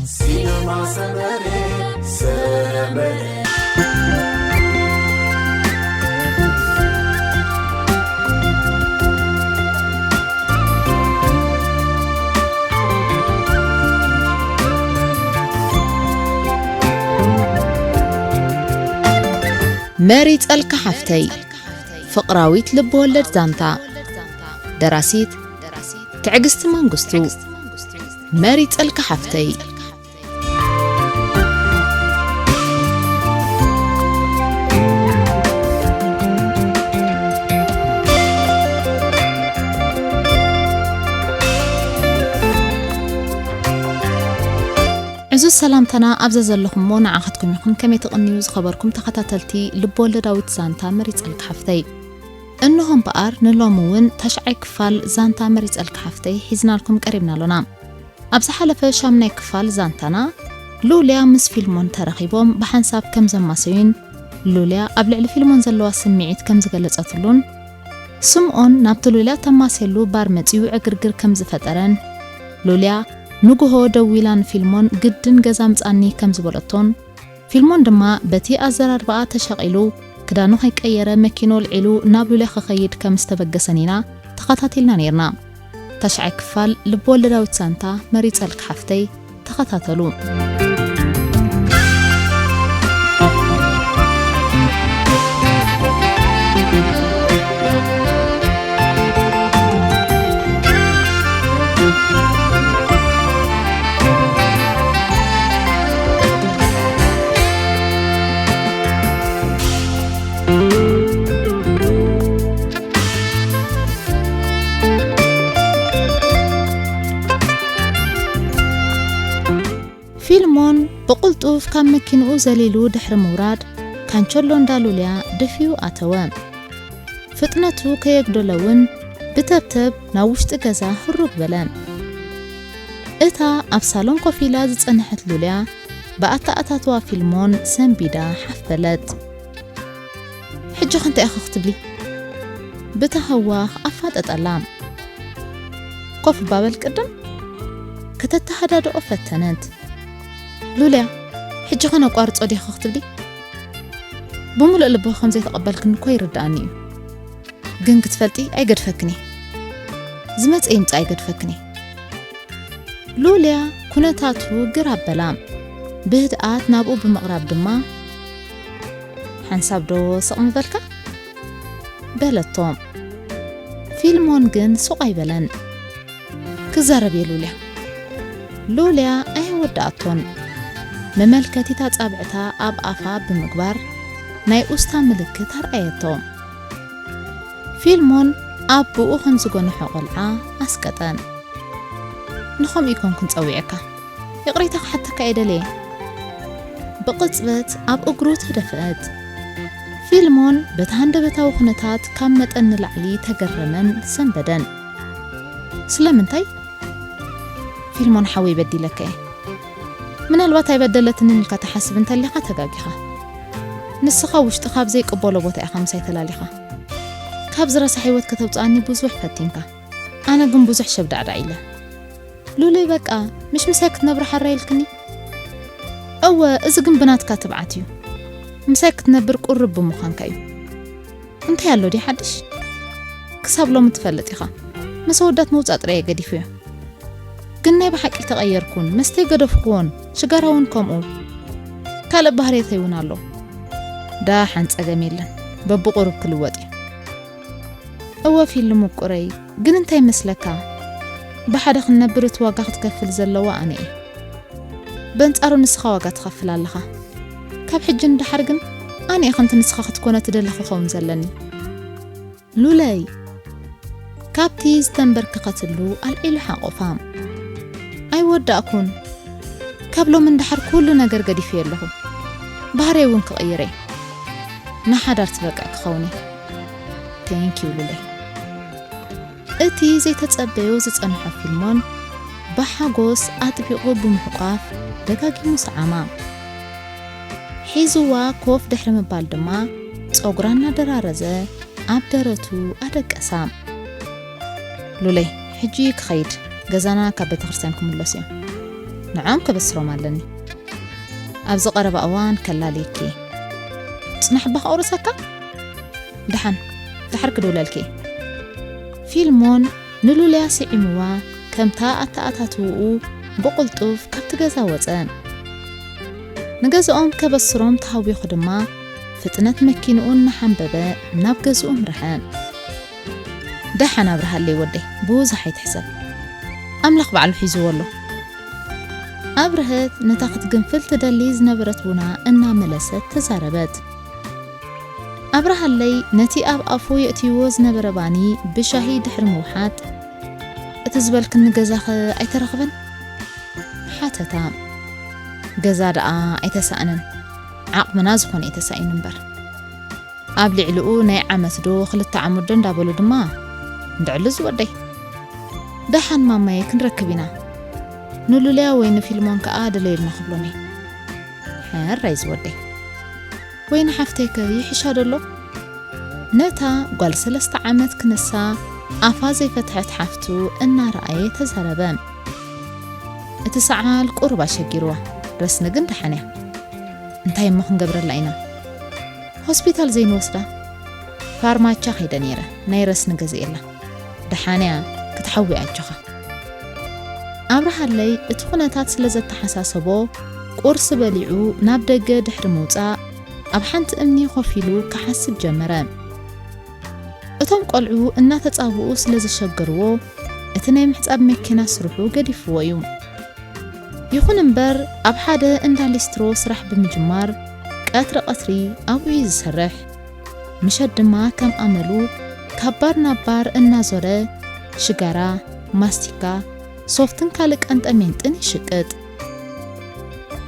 ሲነማ ሰመረ፣ ሰመረ። መሪጸልካ ሓፍተይ፣ ፍቕራዊት ልብ ወለድ ዛንታ። ደራሲት ትዕግስቲ መንግስቱ። መሪጸልካ ሓፍተይ። ዕዙዝ ሰላምታና ኣብዛ ዘለኹሞ ንዓኻትኩም ይኹን። ከመይ ትቕንዩ ዝኸበርኩም ተኸታተልቲ ልብ ወለዳዊት ዛንታ መሪጸልካ ሓፍተይ? እንሆ እምበኣር ንሎሚ እውን ታሽዓይ ክፋል ዛንታ መሪጸልካ ሓፍተይ ሒዝናልኩም ቀሪብና ኣሎና። ኣብ ዝሓለፈ ሻምናይ ክፋል ዛንታና፣ ሉልያ ምስ ፊልሞን ተራኺቦም ብሓንሳብ ከም ዘማሰዩን፣ ሉልያ ኣብ ልዕሊ ፊልሞን ዘለዋ ስምዒት ከም ዝገለጸትሉን፣ ስምኦን ናብቲ ሉልያ ተማስየሉ ባር መጺኡ ዕግርግር ከም ዝፈጠረን፣ ሉልያ ንጉሆ ደዊላ ንፊልሞን ግድን ገዛ ምጻኒ ከም ዝበለቶን፣ ፊልሞን ድማ በቲ ኣዘራርባኣ ተሸቒሉ፣ ክዳኑ ከይቀየረ መኪንኡ ኣልዒሉ ናብ ሉልያ ክኸይድ ከም ዝተበገሰን ኢና ተኸታቲልና ነይርና። ታሽዓይ ክፋል ልብ ወለዳዊት ዛንታ መሪጸልካ ሓፍተይ፣ ተኸታተሉ። ፊልሞን ብቕልጡፍ ካብ መኪንኡ ዘሊሉ ድሕሪ ምውራድ፣ ካንቸሎ እንዳ ሉልያ ደፊኡ ኣተወ። ፍጥነቱ ከየጉደለ እውን ብተብተብ ናብ ውሽጢ ገዛ ህሩግ በለ። እታ ኣብ ሳሎን ኮፍ ኢላ ዝጸንሐት ሉልያ ብኣተኣታትዋ ፊልሞን ሰንቢዳ ሓፍ በለት። "ሕጂ ኸ እንታይ ኢኺ ክትብሊ?" ብታህዋኽ ኣፋጠጠላ። "ኮፍ እባ በል ቅድም?" ከተተሃዳድኦ ፈተነት። "ሉልያ፣ ሕጂ ኸ ነቋርጾ ዲኺ ክትብሊ? ብምሉእ ልብኺ ከም ዘይተቐበልክኒ እኮ ይርድኣኒ እዩ። ግን ክትፈልጢ ኣይገድፈክን እየ። ዝመጽእ ይምጻእ ኣይገድፈክን እየ።" ሉልያ ኩነታቱ ግር ኣበላ። ብህድኣት ናብኡ ብምቕራብ ድማ፣ "ሓንሳብ ዶ ስቕ ምበልካ?" በለቶ። ፊልሞን ግን ሱቕ ኣይበለን። "ክዛረብ እየ ሉልያ።" ሉልያ ኣየወዳኣቶን። መመልከቲት ኣጻብዕታ ኣብ ኣፋ ብምግባር ናይ ኡስታ ምልክት ኣርኣየቶ። ፊልሞን ኣብ ብኡ ከም ዝጎንሖ ቆልዓ ኣስቀጠ። "ንኸምኡ ኣይኮንኩን ጸዊዐካ። ይቕሬታ ክሓተካ እየ ደልየ።" ብቕጽበት ኣብ እግሩ ተደፍአት። ፊልሞን በቲ ሃንደበታዊ ኩነታት ካብ መጠን ንላዕሊ ተገረመን ሰንበደን። "ስለምንታይ?" "ፊልሞን ሓወይ በዲለካ እየ። ምናልባት ኣይበደለትንን ኢልካ ትሓስብ እንተሊኻ ተጋጊኻ። ንስኻ ውሽጥኻ ኣብ ዘይቅበሎ ቦታ ኢኻ ምሳይ ተላሊኻ። ካብዚ ረሳሕ ህይወት ከተውጽኣኒ ብዙሕ ፈቲንካ። ኣነ ግን ብዙሕ ሸብዳዕዳዕ ኢለ። ሉሊ በቃ፣ ምሽ ምሳይ ክትነብሪ ሓራይ ኢልክኒ?" "እወ፣ እዚ ግን ብናትካ ትብዓት እዩ። ምሳይ ክትነብር ቁሩብ ብምዃንካ እዩ። እንታይ ኣሎ ድዩ ሓድሽ? ክሳብ ሎሚ ትፈልጥ ኢኻ። ምስ ኣወዳት ምውጻእ ጥራይ እየ ገዲፈዮ። ግን ናይ ብሓቂ ተቐየርኩን፣ መስተይ ገደፍኩዎን፣ ሽጋራ እውን ከምኡ። ካልእ ባህርየተይ እውን ኣሎ። ደሓን ጸገም የለን፣ በብቑሩብ ክልወጥ እዩ።" "እወ ፊልም ምቁረይ፣ ግን እንታይ ይመስለካ? ብሓደ ክንነብር እቲ ዋጋ ክትከፍል ዘለዋ ኣነ እየ። በንጻሩ ንስኻ ዋጋ ትኸፍል ኣለኻ። ካብ ሕጂ ንደሓር ግን ኣነ እየ ከምቲ ንስኻ ክትኮነ ትደሊ ክኸውን ዘለኒ።" ሉለይ፣ ካብቲ ዝተንበርከኸትሉ ኣልዒሉ ሓቆፋ። "ኣይወዳእኩን። ካብ ሎሚ ንደሓር ኩሉ ነገር ገዲፈዮ ኣለኹ። ባህርየ እውን ክቕይር እየ። ንሓዳር ትበቅዕ ክኸውን እየ። Thank you ሉለይ።" እቲ ዘይተጸበዮ ዝጸንሖ ፊልሞን ብሓጎስ ኣጥቢቑ ብምሕቋፍ ደጋጊሙ ሰዓማ። ሒዝዋ ኮፍ ድሕሪ ምባል ድማ ጸጉራ እናደራረዘ ኣብ ደረቱ ኣደቀሳ። "ሉለይ፣ ሕጂ ክኸይድ፣ ገዛና ካብ ቤተክርስትያን ክምለሱ እዮም። ንዖም ከበስሮም ኣለኒ። ኣብዚ ቀረባ እዋን ከላልየኪ። ጽናሕ እባ ከቑርጸካ? ደሓን፣ ድሓር ክድውለልኪ። ፊልሞን ንሉልያ ስዒምዋ፣ ከምታ ኣተኣታትውኡ ብቕልጡፍ ካብቲ ገዛ ወጸ። ንገዛኦም ከበስሮም ተሃዊኹ ድማ፣ ፍጥነት መኪንኡ እናሓንበበ ናብ ገዝኡ ኣምርሐ። ደሓን ኣብርሃለይ ወደይ፣ ብዙሕ ኣይትሕሰብ። ኣምላኽ ባዕሉ ሒዝዎ ኣሎ። ኣብርሀት ነታ ክትግንፍል ትደሊ ዝነበረት ቡና እናመለሰት ተዛረበት። ኣብርሃለይ ነቲ ኣብ ኣፉ የእትይዎ ዝነበረ ባኒ ብሻሂ ድሕሪ ምውሓጥ፣ "እቲ ዝበልክኒ ገዛኸ ኣይተረኽበን?" ሓተታ። "ገዛ ደኣ ኣይተሳእነን፣ ዓቕምና ዝኾነ እዩ ተሳኢኑ እምበር። ኣብ ልዕሊኡ ናይ ዓመት ዶ ክልተ ዓመት ዶ እንዳበሉ ድማ እንድዕሉ ዝወደይ። ደሓን ማማየ ክንረክብ ኢና። ንሉልያ ወይ ንፊልሞን ከኣ ድለዩልና ክብሎም እየ። ሕራይ ዝወደይ። ወይ ንሓፍተይከ ይሕሻ ዶ ኣሎ?" ነታ ጓል ሰለስተ ዓመት ክንሳ ኣፋ ዘይፈትሐት ሓፍቱ እናረኣየ ተዛረበ። እቲ ሰዓል ቁሩብ ኣሸጊርዋ። ረስኒ ግን ደሓን እያ። እንታይ እሞ ክንገብረላ ኢና? ሆስፒታል ዘይንወስዳ? ፋርማቻ ከይደ ነይረ፣ ናይ ረስኒ ገዚኤላ። ደሓን እያ፣ ክትሓዊ ኣጆኻ። ኣብርሃለይ እቲ ኩነታት ስለ ዘተሓሳሰቦ፣ ቁርሲ በሊዑ ናብ ደገ ድሕሪ ምውጻእ፣ ኣብ ሓንቲ እምኒ ኮፍ ኢሉ ክሓስብ ጀመረ። እቶም ቆልዑ እናተጻብኡ ስለ ዘሸገርዎ፣ እቲ ናይ ምሕጻብ መኪና ስርሑ ገዲፍዎ እዩ። ይኹን እምበር፣ ኣብ ሓደ እንዳ ሊስትሮ ስራሕ ብምጅማር፣ ቀትሪ ቀትሪ ኣብኡ እዩ ዝሰርሕ። ምሸት ድማ ከም ኣመሉ ካብ ባር ናብ ባር እናዞረ ሽጋራ፣ ማስቲካ፣ ሶፍትን ካልእ ቀንጠ ሜንጥን ይሽቅጥ።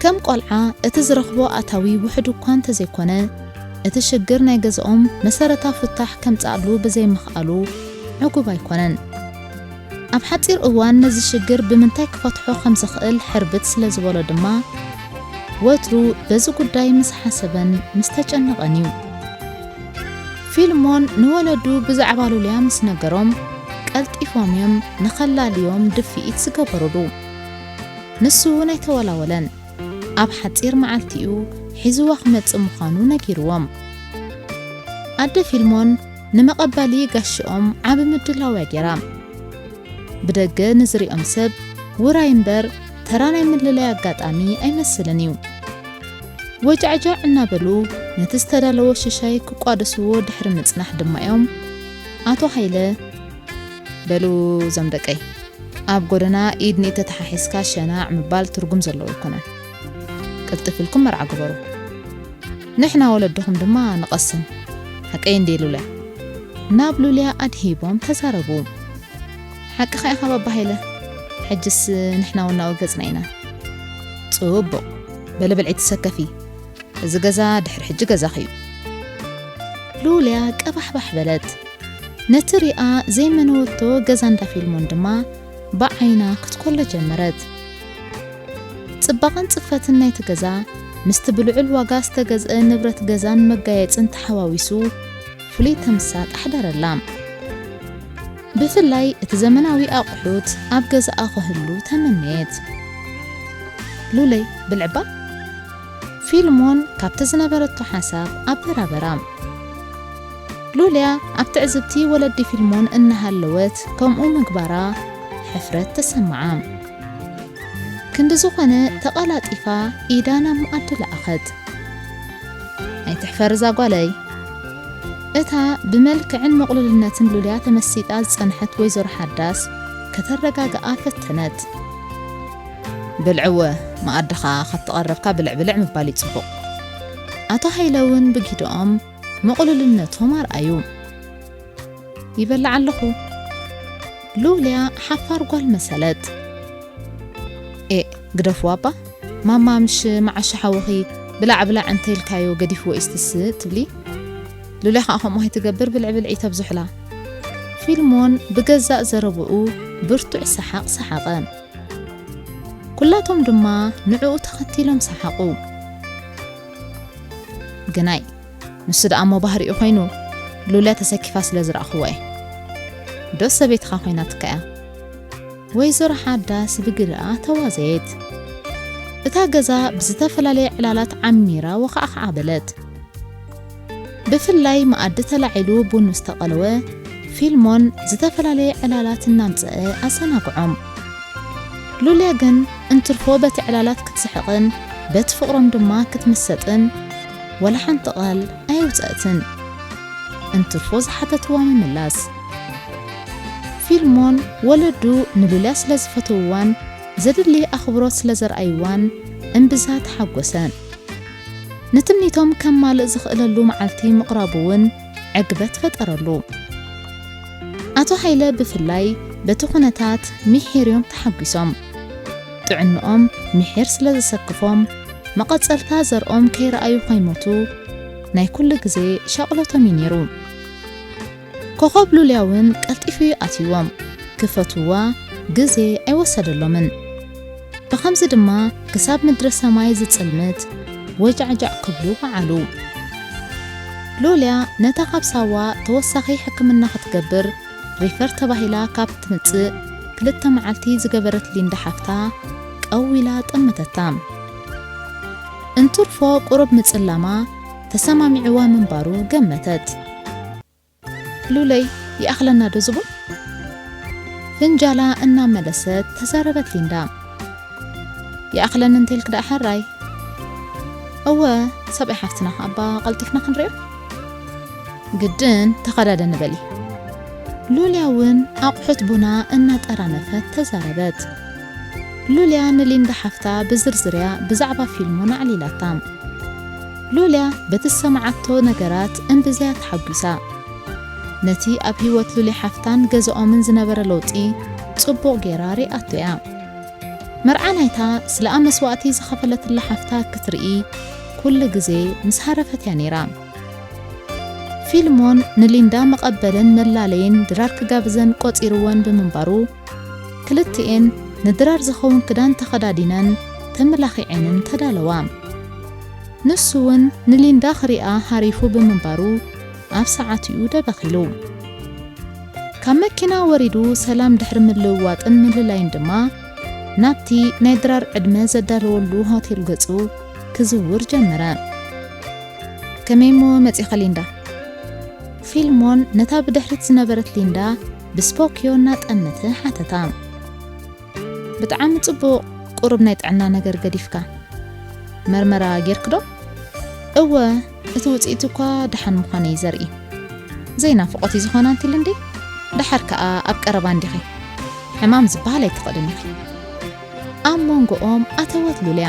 ከም ቆልዓ እቲ ዝረኽቦ ኣታዊ ውሑድ እኳ እንተዘይኮነ፣ እቲ ሽግር ናይ ገዛኦም መሰረታዊ ፍታሕ ከምጽኣሉ ብዘይምኽኣሉ ዕጉብ ኣይኮነን። ኣብ ሓጺር እዋን ነዚ ሽግር ብምንታይ ክፈትሖ ከም ዝኽእል ሕርብት ስለ ዝበሎ ድማ፣ ወትሩ በዚ ጉዳይ ምስ ሓሰበን ምስ ተጨነቐን እዩ። ፊልሞን ንወለዱ ብዛዕባ ሉልያ ምስ ነገሮም፣ ቀልጢፎም እዮም ንኸላልዮም ድፍኢት ዝገበሩሉ። ንሱ እውን ኣይተወላወለን። ኣብ ሓጺር መዓልቲ እዩ ሒዝዋ ክመጽእ ምዃኑ ነጊርዎም። ኣደ ፊልሞን ንመቐበሊ ጋሽኦም ዓቢ ምድላው እያ ገይራ። ብደገ ንዝሪኦም ሰብ ውራይ እምበር ተራ ናይ ምልላይ ኣጋጣሚ ኣይመስልን እዩ። ወጃዕጃዕ እናበሉ ነቲ ዝተዳለወ ሽሻይ ክቋደስዎ ድሕሪ ምጽናሕ ድማ እዮም ኣቶ ሃይለ፣ "በሉ እዞም ደቀይ፣ ኣብ ጎደና ኢድ ንኢድ ተተሓሒዝካ ሸናዕ ምባል ትርጉም ዘለዎ ኣይኮነን። ቅልጥፍ ኢልኩም መርዓ ግበሩ። ንሕና ወለድኹም ድማ ንቐስን። ሓቀይ እንድየ ሉልያ?" ናብ ሉልያ ኣድሂቦም ተዛረቡ። "ሓቅኻ ኢኻ ባባ ሃይለ። ሕጅስ ንሕና እውን ናብኡ ገጽና ኢና። ጽቡቕ። በሊ ብልዒ ትሰከፊ። እዚ ገዛ ድሕሪ ሕጂ ገዛኺ እዩ።" ሉልያ ቀባሕባሕ በለት። ነቲ ሪኣ ዘይመነወቶ ገዛ እንዳ ፊልሞን ድማ ብዓይና ክትኮሎ ጀመረት። ጽባቐን ጽፈትን ናይቲ ገዛ ምስቲ ብልዑል ዋጋ ዝተገዝአ ንብረት ገዛን መጋየጽን ተሓዋዊሱ ፍሉይ ተምሳጥ ኣሕደረላ። ብፍላይ እቲ ዘመናዊ ኣቑሑት ኣብ ገዛኣ ክህሉ ተመነየት። "ሉለይ፣ ብልዕባ?" ፊልሞን ካብቲ ዝነበረቶ ሓሳብ ኣበራበራ። ሉልያ ኣብ ትዕዝብቲ ወለዲ ፊልሞን እናሃለወት ከምኡ ምግባራ ሕፍረት ተሰምዓ። ክንዲ ዝኾነ ተቐላጢፋ ኢዳ ናብ መኣዲ ለኣኸት። "ኣይትሕፈር እዛ ጓለይ።" እታ ብመልክዕን ምቕሉልነትን ሉልያ ተመሲጣ ዝጸንሐት ወይዘሮ ሓዳስ ከተረጋግኣ ፈተነት። "ብልዕወ፣ መኣድኻ ካብ ተቐረብካ ብልዕ ብልዕ ምባል እዩ ጽቡቕ።" ኣቶ ሃይለ እውን ብጊደኦም ምቕሉልነቶም ኣርኣዩ። "ይበልዕ ኣለኹ።" ሉልያ ሓፋር ጓል መሰለት። "ኤእ፣ ግደፍዋ እባ። ማማ ምሽ መዓሾ ሓውኺ ብላዕ ብላዕ እንተ ኢልካዮ ገዲፍዎ እዩስ ትስእ ትብሊ? ሉልያ ኸኣ ከምኡ ከይትገብር ብልዕ ብልዕ እዩ ተብዝሑላ።" ፊልሞን ብገዛእ ዘረብኡ ብርቱዕ ሰሓቕ ሰሓቐ። ኩላቶም ድማ ንዕኡ ተኸቲሎም ሰሓቑ። ግናይ፣ ንሱ ደኣ እሞ ባህሪኡ ኮይኑ፣ ሉልያ ተሰኪፋ ስለ ዝረኣኽዋ እየ። ዶ ሰበይትኻ ኮይናትካ እያ? ወይዘሮ ሓዳስ ብግደኣ ተዋዘየት። እታ ገዛ ብዝተፈላለየ ዕላላት ዓሚራ ወኻዕኻዓ በለት። ብፍላይ መኣዲ ተላዒሉ ቡን ምስ ተቐለወ፣ ፊልሞን ዝተፈላለየ ዕላላት እናምጸአ ኣዘናግዖም። ሉልያ ግን እንትርፎ በቲ ዕላላት ክትስሕቕን በቲ ፍቕሮም ድማ ክትምሰጥን ወላ ሓንቲ ቃል ኣየውጸእትን። እንትርፎ ዝሓተትዋ ምምላስ። ፊልሞን ወለዱ ንሉልያ ስለ ዝፈትውዋን ዘድሊ ኣኽብሮት ስለ ዘርኣይዋን እምብዛ ተሓጎሰ። ንትምኒቶም ከማልእ ዝኽእለሉ መዓልቲ ምቕራቡ እውን ዕግበት ፈጠረሉ። ኣቶ ሃይለ ብፍላይ በቲ ኩነታት ምሒር እዮም ተሓጒሶም። ጥዕንኦም ምሒር ስለ ዘሰክፎም፣ መቐጸልታ ዘርኦም ከይረኣዩ ከይሞቱ ናይ ኩሉ ግዜ ሻቕሎቶም እዩ ነይሩ። ኮኾብ ሉልያ እውን ቀልጢፉ እዩ ኣትይዎም። ክፈትውዋ ግዜ ኣይወሰደሎምን። ብኸምዚ ድማ ክሳብ ምድሪ ሰማይ ዝጽልምት ወጃዕጃዕ ክብሉ ወዓሉ። ሉልያ ነታ ካብ ሳዋ ተወሳኺ ሕክምና ክትገብር ሪፈር ተባሂላ ካብ ትምጽእ ክልተ መዓልቲ ዝገበረት ሊንዳ ሓፍታ ቀዊላ ጠመተታ። እንትርፎ ቁሩብ ምጽላማ ተሰማሚዕዋ ምንባሩ ገመተት። ሉለይ፣ ይኣኽለና ዶ ዝቡን? ፍንጃላ እናመለሰት ተዛረበት ሊንዳ። ይኣኽለኒ እንተልክ ደኣ ሕራይ። እወ፣ ሰብኣይ ሓፍትና ከኣባ ቀልጢፍና ክንሪኦ። ግድን ተኸዳደኒ በሊ። ሉልያ እውን ኣቑሑት ቡና እናጠራነፈት ተዛረበት። ሉልያ ንሊንዳ ሓፍታ ብዝርዝርያ ብዛዕባ ፊልሞን ኣዕሊላታ። ሉልያ በቲ ዝሰማዓቶ ነገራት እምብዛ ተሓጒሳ። ነቲ ኣብ ህይወት ሉልያ ሓፍታን ገዛኦምን ዝነበረ ለውጢ ጽቡቕ ጌራ ሪኣቶ እያ። መርዓ ናይታ ስለኣ መስዋእቲ ዝኸፈለትላ ሓፍታ ክትርኢ ኩሉ ግዜ ምስ ሃረፈት እያ ነይራ። ፊልሞን ንሊንዳ መቐበልን መላለይን ድራር ክጋብዘን ቆጺርወን ብምንባሩ፣ ክልቲኤን ንድራር ዝኸውን ክዳን ተኸዳዲነን ተመላኺዐንን ተዳለዋ። ንሱ እውን ንሊንዳ ክሪኣ ሃሪፉ ብምንባሩ ኣብ ሰዓትኡ ደበኽ ኢሉ። ካብ መኪና ወሪዱ ሰላም ድሕሪ ምልውዋጥን ምልላይን ድማ ናብቲ ናይ ድራር ዕድመ ዘዳለወሉ ሆቴል ገጹ ክዝውር ጀመረ። ከመይ እሞ መጺኻ ሊንዳ? ፊልሞን ነታ ብድሕሪት ዝነበረት ሊንዳ ብስፖኪዮ እናጠመተ ሓተታ። ብጣዕሚ ጽቡቕ፣ ቁሩብ ናይ ጥዕና ነገር ገዲፍካ። መርመራ ጌርክ ዶ? እወ፣ እቲ ውጽኢት እኳ ደሓን ምዃነይ ዘርኢ። ዘይናፍቖት እዩ ዝኾና ኣንቲ ሊንዲ? ደሓር ከኣ ኣብ ቀረባ እንዲኺ። ሕማም ዝበሃል ኣይትኽእልን ኢኺ። ኣብ መንጎኦም ኣተወት ሉልያ።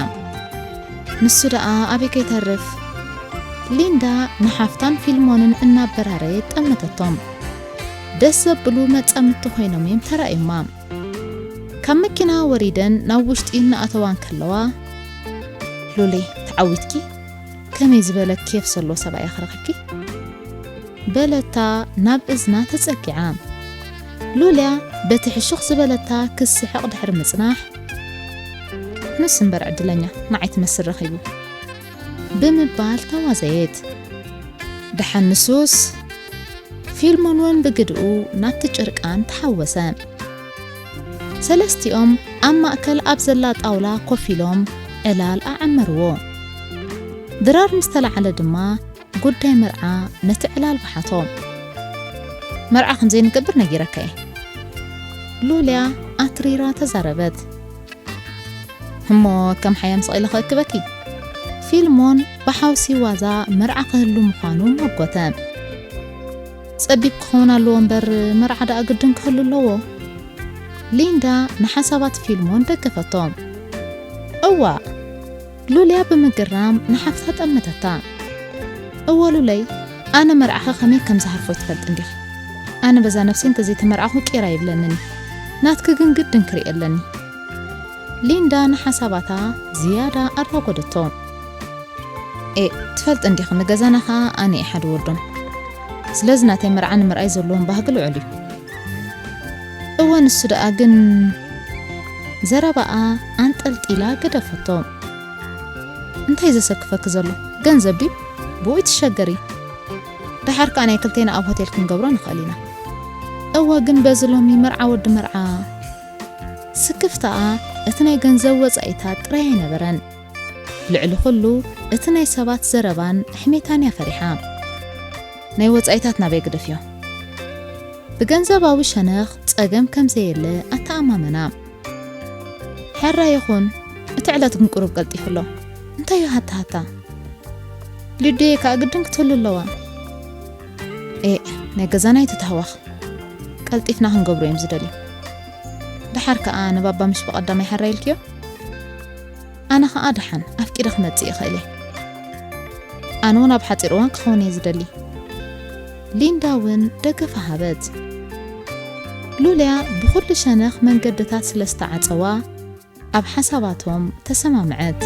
ንሱ ደኣ ኣበይ ከይተርፍ? ሊንዳ ንሓፍታን ፊልሞንን እናበራረየት ጠመተቶም። ደስ ዘብሉ መጻምድቲ ኮይኖም እዮም ተራእዮማ። ካብ መኪና ወሪደን ናብ ውሽጢ እናኣተዋ እንከለዋ፣ ሉሊ፣ ተዓዊትኪ? ከመይ ዝበለ ኬፍ ዘሎ ሰብኣይ ኢኺ ረኺብኪ? በለታ ናብ እዝና ተጸጊዓ። ሉልያ በቲ ሕሹኽ ዝበለታ ክስሕቕ ድሕሪ ምጽናሕ፣ ንሱ እምበር ዕድለኛ፣ ንዓይ ትመስል ረኺቡ። ብምባል ተዋዘየት። ደሓን ንሱስ፣ ፊልሞን እውን ብግድኡ ናብቲ ጭርቃን ተሓወሰ። ሰለስቲኦም ኣብ ማእከል ኣብ ዘላ ጣውላ ኮፍ ኢሎም ዕላል ኣዐመርዎ። ድራር ምስ ተላዓለ ድማ ጉዳይ መርዓ ነቲ ዕላል በሓቶ። መርዓ ከም ዘይንገብር ነጊረካ እየ። ሉልያ ኣትሪራ ተዛረበት። እሞ ከም ሓያም ስቕ ኢለ ክእክበኪ። ፊልሞን ብሓውሲ ዋዛ መርዓ ክህሉ ምዃኑ መጎተ። ጸቢብ ክኸውን ኣለዎ እምበር መርዓ ደኣ ግድን ክህሉ ኣለዎ። ሊንዳ ንሓሳባት ፊልሞን ደገፈቶ። እዋ፣ ሉልያ ብምግራም ንሓፍታ ጠመተታ። እወ ሉለይ፣ ኣነ መርዓኺ ከመይ ከም ዝሃርፎ ትፈልጥ እንዲኺ። ኣነ በዛ ነፍሲ እንተዘይተመርዓኹ ቂር ኣይብለንን። ናትኪ ግን ግድን ክርኢ ኣለኒ። ሊንዳ ንሓሳባታ ዝያዳ ኣራጎደቶ። ኤ፣ ትፈልጥ እንዲኺ፣ ንገዛና ኸኣ ኣነ እየ ሓደ ወዶም። ስለዚ ናተይ መርዓ ንምርኣይ ዘለዎም ባህጊ ልዑል እዩ። እወ፣ ንሱ ደኣ ግን ዘረባኣ ኣንጠልጢላ ገደፈቶ። እንታይ ዘሰክፈኪ ዘሎ? ገንዘብ ድዩ? ብኡ ትሸገሪ። ደሓር ከኣ ናይ ክልቴና ኣብ ሆቴል ክንገብሮ ንኽእል ኢና። እወ፣ ግን በዚ ሎሚ መርዓ ወዲ መርዓ። ስክፍታኣ እቲ ናይ ገንዘብ ወጻኢታት ጥራይ ኣይነበረን። ልዕሊ ኩሉ፣ እቲ ናይ ሰባት ዘረባን ሕሜታን እያ ፈሪሓ። ናይ ወጻኢታት ናበይ ግደፍዮ። ብገንዘባዊ ሸነኽ ጸገም ከም ዘየለ ኣተኣማመና። ሕራ ይኹን፣ እቲ ዕለት ግን ቁሩብ ቀልጢፉ ኣሎ። እንታይ እዩ ሃታ ሃታ? ሊዱየ ከኣ ግድን ክትህሉ ኣለዋ። ኤእ፣ ናይ ገዛና ኣይትተሃወኽ። ቀልጢፍና ክንገብሮ እዮም ዝደልዩ። ደሓር ከኣ ንባባ ምሽ ብቐዳማይ ሕራ ኢልክዮ? ኣነ ኸኣ ደሓን ኣፍቂደ ክመጽእ ይኽእል እየ። ኣነ እውን ኣብ ሓጺር እዋን ክኸውን እየ ዝደሊ። ሊንዳ እውን ደገፋ ሃበት። ሉልያ ብኹሉ ሸነኽ መንገድታት ስለ ዝተዓጸዋ፣ ኣብ ሓሳባቶም ተሰማምዐት።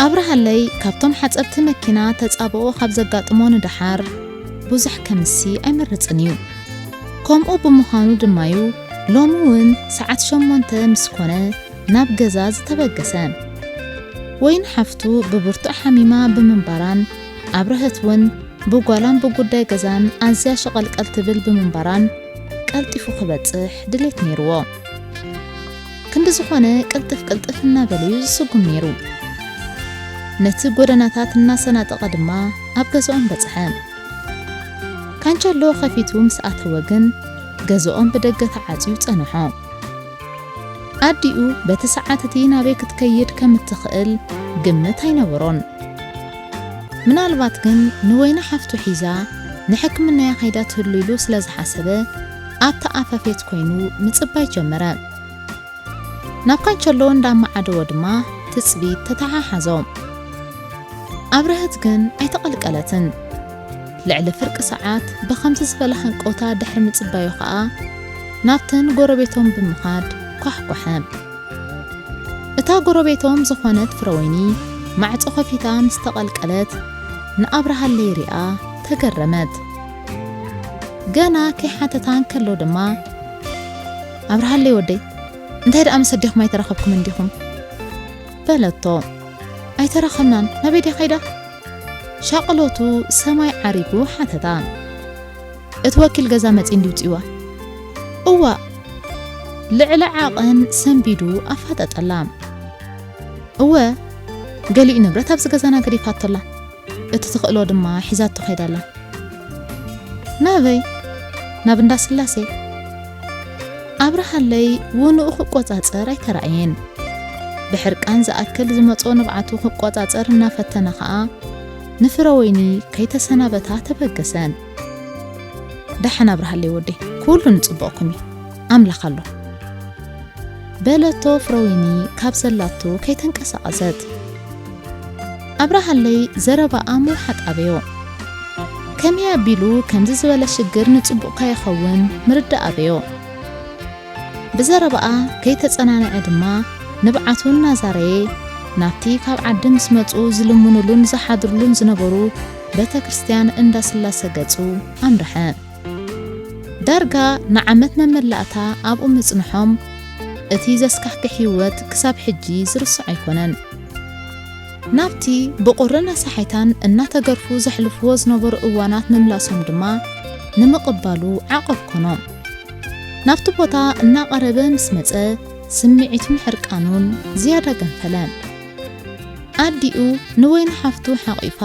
ኣብርሃለይ ካብቶም ሓጸብቲ መኪና ተጻብኦ ካብ ዘጋጥሞ ንደሓር ብዙሕ ከምሲ ኣይመርጽን እዩ። ከምኡ ብምዃኑ ድማ'ዩ ሎሚ እውን ሰዓት ሸሞንተ ምስ ኮነ ናብ ገዛ ዝተበገሰ። ወይን ሓፍቱ ብብርቱዕ ሓሚማ ብምንባራን ኣብርሀት እውን ብጓላን ብጉዳይ ገዛን ኣዝያ ሸቐልቀል ትብል ብምንባራን ቀልጢፉ ክበጽሕ ድሌት ነይርዎ። ክንዲ ዝኾነ ቅልጥፍ ቅልጥፍ እናበለ'ዩ ዝስጉም ነይሩ። ነቲ ጎደናታት እናሰናጠቐ ድማ ኣብ ገዛኦም በጽሐ። ካንቸሎ ከፊቱ ምስ ኣተወ ግን ገዛኦም ብደገ ተዓጽዩ ጸንሖ። ኣዲኡ በቲ ሰዓት እቲ ናበይ ክትከይድ ከም እትኽእል ግምት ኣይነበሮን። ምናልባት ግን ንወይኒ ሓፍቱ ሒዛ ንሕክምና'ያ ከይዳ ትህሉ ኢሉ ስለ ዝሓሰበ ኣብታ ኣፋፌት ኮይኑ ምጽባይ ጀመረ። ናብ ካንቸሎ እንዳመዓደወ ድማ ትጽቢት ተተሓሓዞ። ኣብርሀት ግን ኣይተቐልቀለትን። ልዕሊ ፍርቂ ሰዓት ብኸምዚ ዝበለ ሃንቀውታ ድሕሪ ምጽባዩ ኸኣ ናብተን ጎረቤቶም ብምኻድ ኳሕኳሐ። እታ ጎረቤቶም ዝኾነት ፍረወይኒ ማዕጾ ከፊታ ምስ ተቐልቀለት ንኣብርሃለይ ሪኣ ተገረመት። ገና ከይሓተታ እንከሎ ድማ፣ ኣብርሃለይ ወደይ፣ እንታይ ደኣ ምስ ኣዴኹም ኣይተራኸብኩምን ዲኹም? በለቶ። ኣይተራኸብናን፣ ናበይ ድያ ከይዳ? ሻቕሎቱ ሰማይ ዓሪጉ ሓተታ። እቲ ወኪል ገዛ መጺኡ እንድዩ ውጺእዋ። እዋእ! ልዕሊ ዓቐን ሰንቢዱ ኣፋጠጠላ። እወ፣ ገሊኡ ንብረት ኣብዚ ገዛና ገዲፋቶ ኣላ። እቲ ትኽእሎ ድማ ሒዛቶ ከይዳ ኣላ። ናበይ? ናብ እንዳ ስላሴ። ኣብርሃለይ ውንኡ ክቆጻጸር ኣይተራእየን። ብሕርቃን ዝኣክል ዝመጾ ንብዓቱ ክቆጻጸር እናፈተነ ኸኣ፣ ንፍረ ወይኒ ከይተሰናበታ ተበገሰ። ደሓን ኣብርሃለይ ወደይ፣ ኩሉ ንጽቡቕኩም እዩ። ኣምላኽ ኣሎ። በለቶ ፍረወይኒ ካብ ዘላቶ ከይተንቀሳቐሰት። ኣብርሃለይ ዘረባኣ ምውሓጥ ኣበዮ። ከመይ ኣቢሉ ከምዚ ዝበለ ሽግር ንጽቡቕ ከይኸውን ምርዳእ ኣበዮ። ብዘረባኣ ከይተጸናንዐ ድማ ንብዓቱ እናዛረየ ናብቲ ካብ ዓዲ ምስ መጹ ዝልምኑሉን ዝሓድሩሉን ዝነበሩ ቤተ ክርስቲያን እንዳ ስላሰ ገጹ ኣምርሐ። ዳርጋ ንዓመት መመላእታ ኣብኡ ምጽንሖም፣ እቲ ዘስካሕክሕ ህይወት ክሳብ ሕጂ ዝርስዖ ኣይኮነን። ናብቲ ብቑርን ኣሳሓይታን እናተገርፉ ዘሕልፍዎ ዝነበሩ እዋናት ምምላሶም ድማ ንምቕባሉ ዓቐብ ኮኖ። ናብቲ ቦታ እናቐረበ ምስ መጸ፣ ስምዒቱን ሕርቃኑን ዝያዳ ገንፈለ። ኣዲኡ ንወይኒ ሓፍቱ ሓቒፋ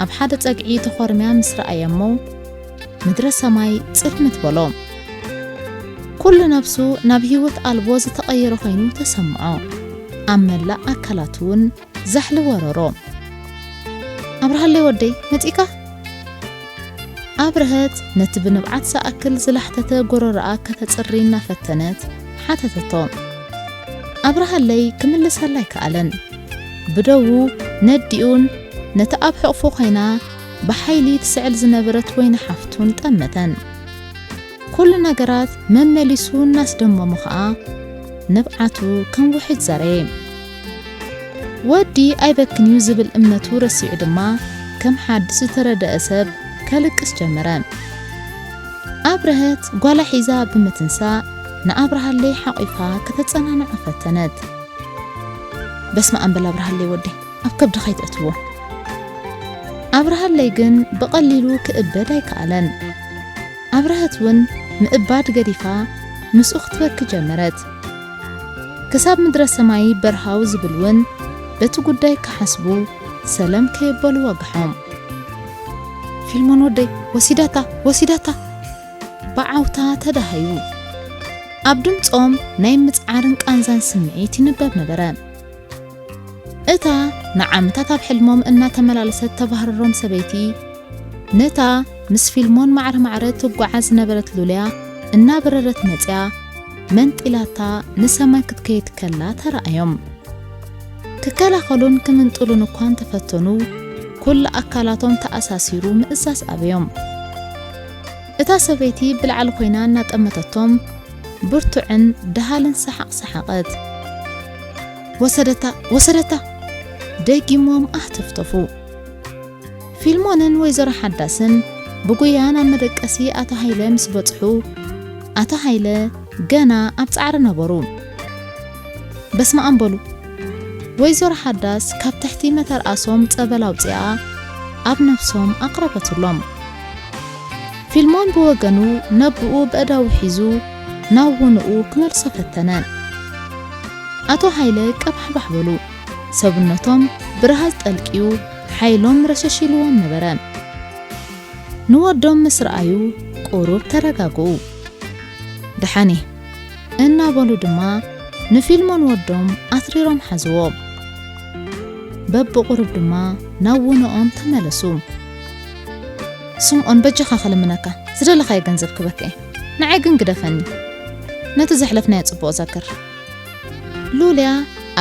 ኣብ ሓደ ጸግዒ ተኾርምያ ምስ ረኣያ እሞ፣ ምድረ ሰማይ ጽልምት በሎ። ኩሉ ነብሱ ናብ ህይወት ኣልቦ ዝተቐየረ ኮይኑ ተሰምዖ። ኣብ መላእ ኣካላቱ እውን ዛሕሊ ወረሮ። ኣብርሃለይ ወደይ፣ መጺእካ? ኣብርሀት ነቲ ብንብዓት ዝኣክል ዝላሕተተ ጎረሮኣ ከተጽሪ እናፈተነት ሓተተቶ። ኣብርሃለይ ክምልሰላ ኣይከኣለን። ብደዉ ነዲኡን ነቲ ኣብ ሕቑፉ ኮይና ብሓይሊ ትስዕል ዝነበረት ወይኒ ሓፍቱን ጠመተን። ኩሉ ነገራት መመሊሱ እናስደመሞ ኸኣ ንብዓቱ ከም ውሒጅ ዘረየ። ወዲ ኣይበክን'ዩ ዝብል እምነቱ ረሲዑ ድማ ከም ሓድሽ ዝተረደአ ሰብ ከልቅስ ጀመረ። ኣብረሀት ጓላ ሒዛ ብምትንሳእ ንኣብርሃለይ ሓቒፋ ከተጸናንዓ ፈተነት። በስመ ኣብ በል ኣብርሃለይ ወደይ፣ ኣብ ከብድኻ ኣይትእትዎ። ኣብርሃለይ ግን ብቐሊሉ ክእበድ ኣይከኣለን። ኣብረሀት እውን ምእባድ ገዲፋ ምስኡ ክትበኪ ጀመረት። ክሳብ ምድረ ሰማይ በርሃው ዝብል እውን በቲ ጉዳይ ክሓስቡ ሰለም ከየበሉ ወግሖም። ፊልሞን ወደይ፣ ወሲዳታ፣ ወሲዳታ! ብዓውታ ተዳሃዩ። ኣብ ድምጾም ናይ ምጽዓርን ቃንዛን ስምዒት ይንበብ ነበረ። እታ ንዓመታት ኣብ ሕልሞም እናተመላለሰት ተባህርሮም ሰበይቲ፣ ነታ ምስ ፊልሞን ማዕረ ማዕረ ትጓዓዝ ዝነበረት ሉልያ እናበረረት መጽያ መንጢላታ ንሰማይ ክትከይድ ከላ ተራእዮም። ክከላኸሉን ክምንጥሉን እኳ እንተፈተኑ፣ ኩሉ ኣካላቶም ተኣሳሲሩ ምእዛዝ ኣበዮም። እታ ሰበይቲ ብላዕሊ ኮይና እናጠመተቶም፣ ብርቱዕን ደሃልን ሰሓቕ ሰሓቐት። "ወሰደታ! ወሰደታ!" ደጊሞም ኣህተፍተፉ። ፊልሞንን ወይዘሮ ሓዳስን ብጉያ ናብ መደቀሲ ኣቶ ሃይለ ምስ በጽሑ፣ ኣቶ ሃይለ ገና ኣብ ጻዕሪ ነበሩ። "በስመ ኣብ በሉ!" ወይዘሮ ሓዳስ ካብ ትሕቲ መተርኣሶም ጸበል ኣውጺኣ ኣብ ነብሶም ኣቕረበትሎም። ፊልሞን ብወገኑ ነብኡ በእዳዉ ሒዙ ናብ ውንኡ ክመልሶ ፈተነ። ኣቶ ሃይለ ቀባሕባሕ በሉ። ሰብነቶም ብረሃጽ ጠልቅዩ ሓይሎም ረሸሽ ኢልዎም ነበረ። ንወዶም ምስ ረኣዩ ቁሩብ ተረጋግኡ። "ደሓን እየ" እናበሉ ድማ ንፊልሞን ወዶም ኣትሪሮም ሓዝዎም። በብቑሩብ ድማ ናብ ውንኦም ተመለሱ። "ስምኦን፣ በጃኻ ክልምነካ፣ ዝደለኻዮ ገንዘብ ክበካ እየ። ንዓይ ግን ግደፈኒ። ነቲ ዘሕለፍናዮ ጽቡቕ ዘክር።" ሉልያ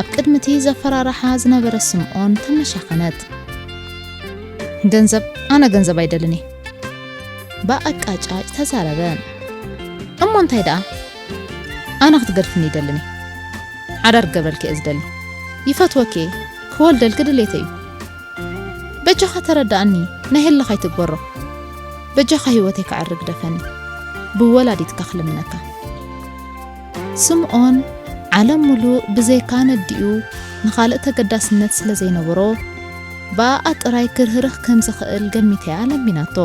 ኣብ ቅድሚ እቲ ዘፈራርሓ ዝነበረ ስምኦን ተመሻኸነት። "ገንዘብ? ኣነ ገንዘብ ኣይደልን እየ።" ብኣቃጫጭ ተዛረበ። "እሞ እንታይ ደኣ? ኣነ ክትገድፍኒ ይደልን እየ። ሓዳር ክገብረልኪ እየ ዝደሊ። ይፈትወኪ እየ። ክወልደልኪ ድሌተይ እዩ። በጃኻ ተረዳኣኒ፣ ናይ ህልኽ ኣይትግበሮ። በጃኻ ህይወተይ ክዕሪ ግደፈኒ። ብወላዲትካ ክልምነካ።" ስምኦን ዓለም ምሉእ ብዘይካ ነዲኡ ንኻልእ ተገዳስነት ስለ ዘይነበሮ፣ ብኣኣ ጥራይ ክርህርህ ከም ዝኽእል ገሚታ እያ ለሚናቶ።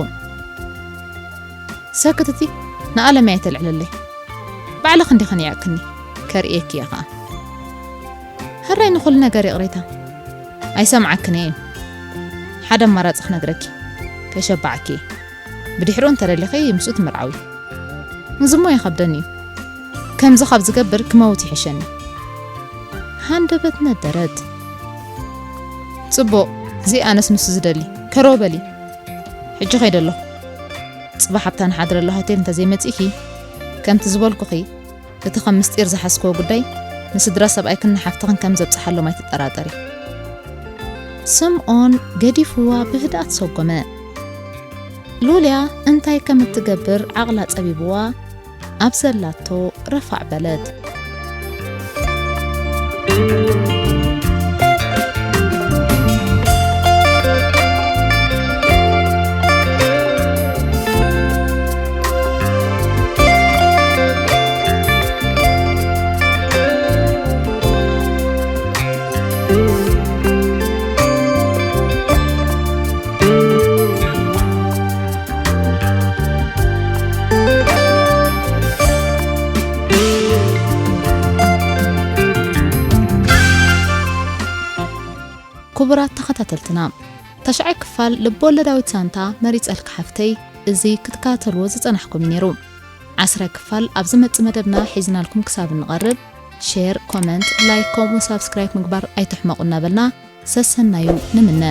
"ሰክትቲ፣ ንዓለም እያ ኣይተልዕለለይ። ባዕልኺ እንዲኺ ንዒቕክኒ፣ ከርእየኪ እየ ኸኣ። ሕራይ ንኹሉ ነገር ይቕሬታ፣ ኣይሰምዓክን እየ። ሓደ ኣማራጺ ክነግረኪ፣ ከይሸባዓኪ እየ። ብድሕሪኡ እንተደሊኺ ምስኡ ትምርዓዊ። እዚ እሞ ይኸብደኒ እዩ። ከምዚ ካብ ዝገብር ክመውት ይሕሸኒ።" ሃንደበት ነደረት። "ጽቡቕ፣ እዚ ኣነስ ንሱ ዝደሊ። ከረው በሊ። ሕጂ ከይደ ኣለኹ። ጽባሕ ኣብታ ንሓድረላ ሆቴል እንተዘይመጺእኪ፣ ከምቲ ዝበልኩኺ፣ እቲ ከም ምስጢር ዝሓዝክዎ ጉዳይ ንስድራ ሰብኣይክን ንሓፍትኽን ከም ዘብጽሓሎም ኣይትጠራጠሪ።" ስምኦን ገዲፍዋ ብህድኣት ሰጎመ። ሉልያ እንታይ ከም እትገብር ዓቕላ ጸቢብዋ ኣብ ዘላቶ ረፋዕ በለት። ክቡራት ተኸታተልትና፣ ተሽዓይ ክፋል ልብ-ወለዳዊት ዛንታ መሪጸልኪ ሓፍተይ፣ እዚ ክትከታተልዎ ዝጸናሕኩም እዩ ነይሩ። ዓስራይ ክፋል ኣብ ዝመጽእ መደብና ሒዝናልኩም ክሳብ እንቐርብ፣ ሼር፣ ኮመንት፣ ላይክ፣ ከምኡ ሳብስክራይብ ምግባር ኣይትሕመቑ እናበልና፣ ሰሰናዩ ንምነ።